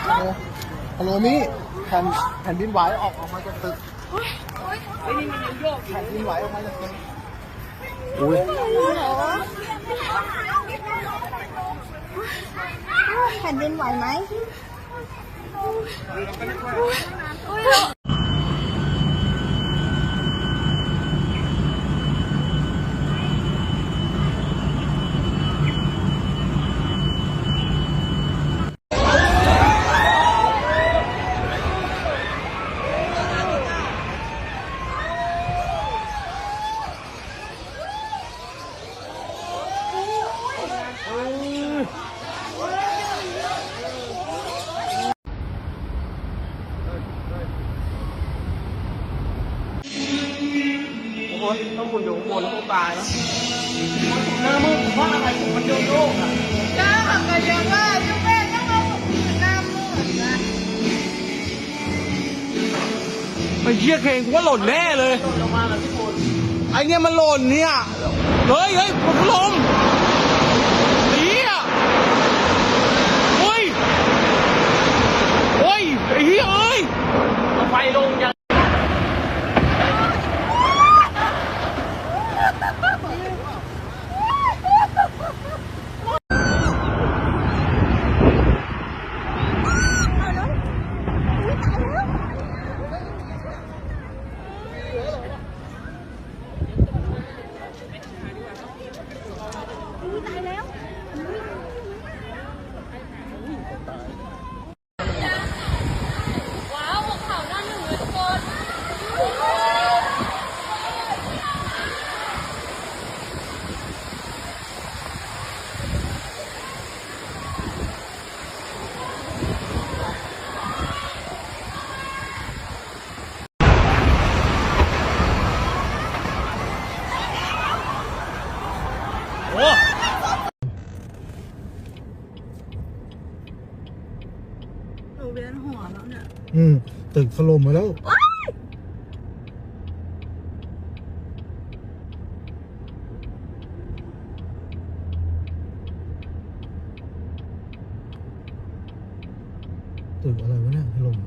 ฮัลโหล มิ แผ่น แผ่นดินไหวออก ออกมาจากตึก แผ่นดินไหวออกมาจากตึก อุ๊ย แผ่นดินไหวไหม ทุกคนต้องคุณอยู่ข้างบนพวกปลาเนาะหน้ามืดเพราะอะไรมันโยกโยกอ่ะ แล้วมันก็ยังว่าลูกแม่ต้องมาปลุกตื่นหน้ามืดนะ ไอ้เหี้ยเคนกูว่าหล่นแน่เลย หล่นลงมาเหรอพี่ฝน ไอ้เนี่ยมันหล่นเนี่ย เฮ้ย เฮ้ย มันพัดลม ไอ้เหี้ย เฮ้ย เฮ้ย ไอ้เหี้ยเอ้ย เอาไฟลงยัง โอ้ หนูเวียนหัวแล้วเนี่ย อืม ตึกถล่มมาแล้ว ว้าย ตึกอะไรวะเนี่ยถล่ม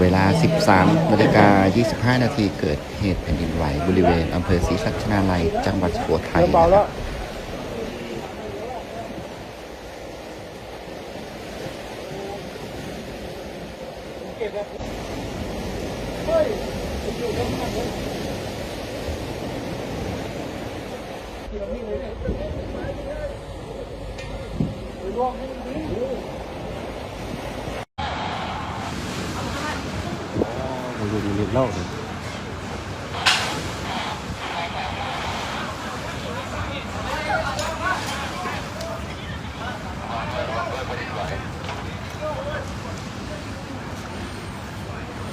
เวลา สิบสามนาฬิกา ยี่สิบห้านาที เกิดเหตุแผ่นดินไหวบริเวณอำเภอศรีสัชนาลัย จังหวัดสุโขทัยนะครับ เฮ้ย มันอยู่ข้างหน้าเลย မနုၤမနုၤလီၤဒီး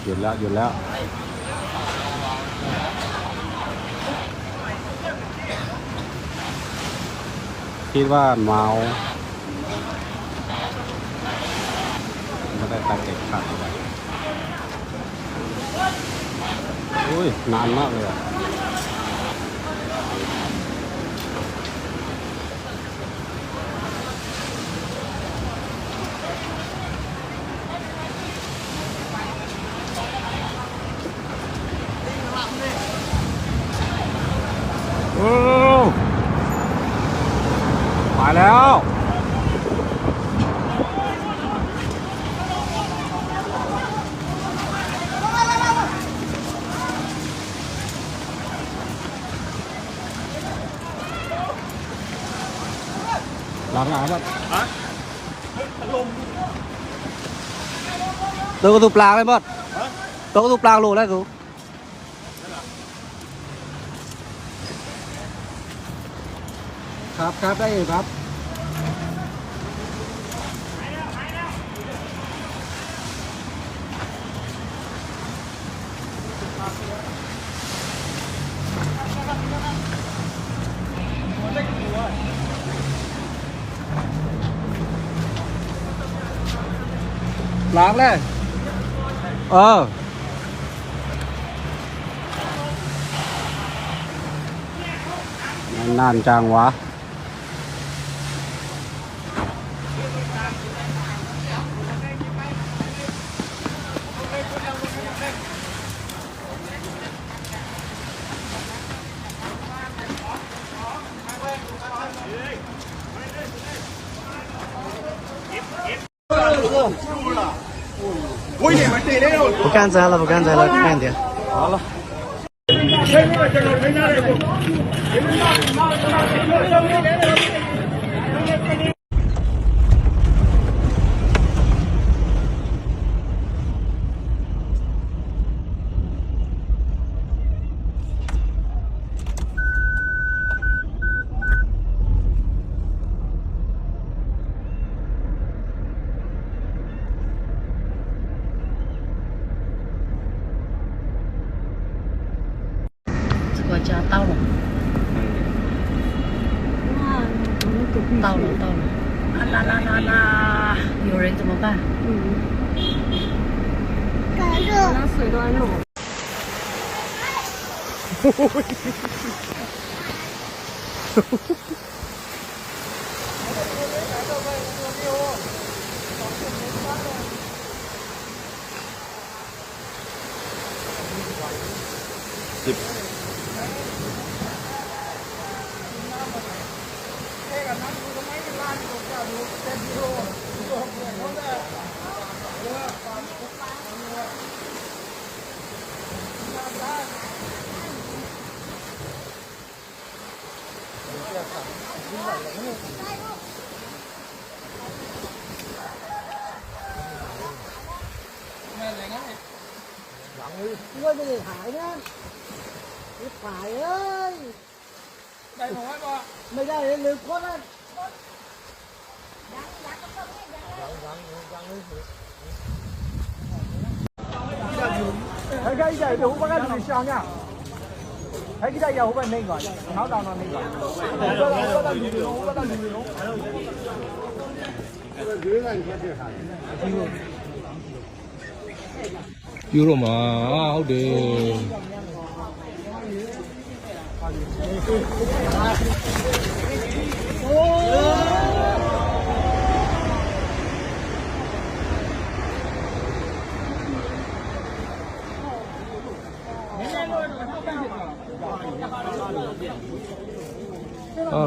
หยุดแล้ว หยุดแล้ว คิดว่าเมา ไม่ได้ตาเก็บผักเลย อุ้ย นานมากเลยอะ อืม ไปแล้ว หลังอ่ะครับ ဟမ် တုၤကသူပျၢ်လဲၣ် ဘီၣ်, ဟမ် တုၤကသူပျၢ်လိာ်လဲၣ်သူ ครับ ครับ ได้อยู่ครับ ล้างเลย เออ นานจังวะ 不敢摘了，不敢摘了，慢点。好了。 这个家到了，到了，到了，啊啦啦啦啦，有人怎么办？嗯，那水都要弄。 ไม่ได้เลย ลืมโค้ดนะ ယူရိမး ဟုတ်တယ် အ